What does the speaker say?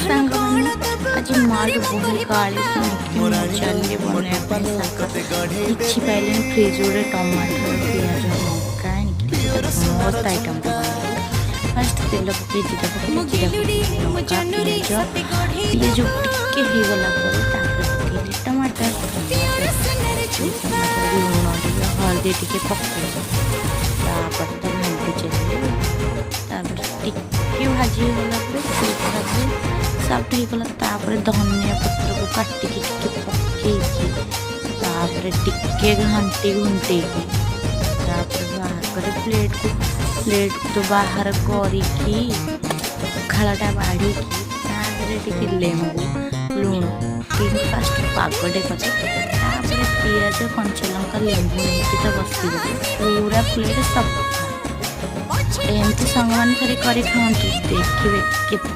ସାଙ୍ଗମାନେ, ଆଜି ମାଠୁ ବହୁତ ଗାଳି ଶୁଣିକି ମୁଁ ଚାଲିଲି ବନେଇବା ପାଇଁ ଶାଗ। କିଛି ପାଇଲିନି, ଫ୍ରିଜ୍ ଗୋଟେ ଟମାଟର, ପିଆଜ, ଲଙ୍କା ଆଣିକି ମସ୍ତ ଆଇଟମ୍ଟେ ବନେଇଲି। ଫାଷ୍ଟ ତେଲ ପକେଇ ଜିରା ପକେଇଲି। ଜିରା ପକେଇ ଲଙ୍କା, ପିଆଜ, ପିଆଜ ଟିକେ ହେଇଗଲା ପରେ ତାପରେ ପକେଇଲି ଟମାଟର। ଟମାଟର ଟମାଟର, ଲୁଣ ଟିକେ, ହଳଦୀ ଟିକେ ପକେଇଲି। ତାପରେ ତ ଘାଣ୍ଟି ଚାଲିଲି। ତାପରେ ଟିକେ ଭାଜି ହେଇଗଲା ପରେ ତାପରେ ସଫ୍ଟ ହେଇଗଲା। ତାପରେ ଧନିଆ ପତ୍ରକୁ କାଟିକି ଟିକେ ପକେଇକି, ତାପରେ ଟିକେ ଘାଣ୍ଟି ଘୁଣ୍ଟେଇକି, ତାପରେ ବାହାର କରି ପ୍ଲେଟ୍କୁ, ପ୍ଲେଟ୍କୁ ତ ବାହାର କରିକି ପଖାଳଟା ବାଢ଼ିକି ତା ଦେହରେ ଟିକେ ଲେମ୍ବୁ, ଲୁଣ, କିନ୍ତୁ ଫାଷ୍ଟ ପାଗଟେ କଲି। ତାପରେ ପିଆଜ, କଞ୍ଚା ଲଙ୍କା, ଲେମ୍ବୁ ନେଇକି ତ ବସିଗଲି, ପୁରା ପ୍ଲେଟ୍ ସଫା। ଏମିତି ସାଙ୍ଗମାନେ ଥରେ କରି ଖାଆନ୍ତୁ, ଦେଖିବେ କେତେ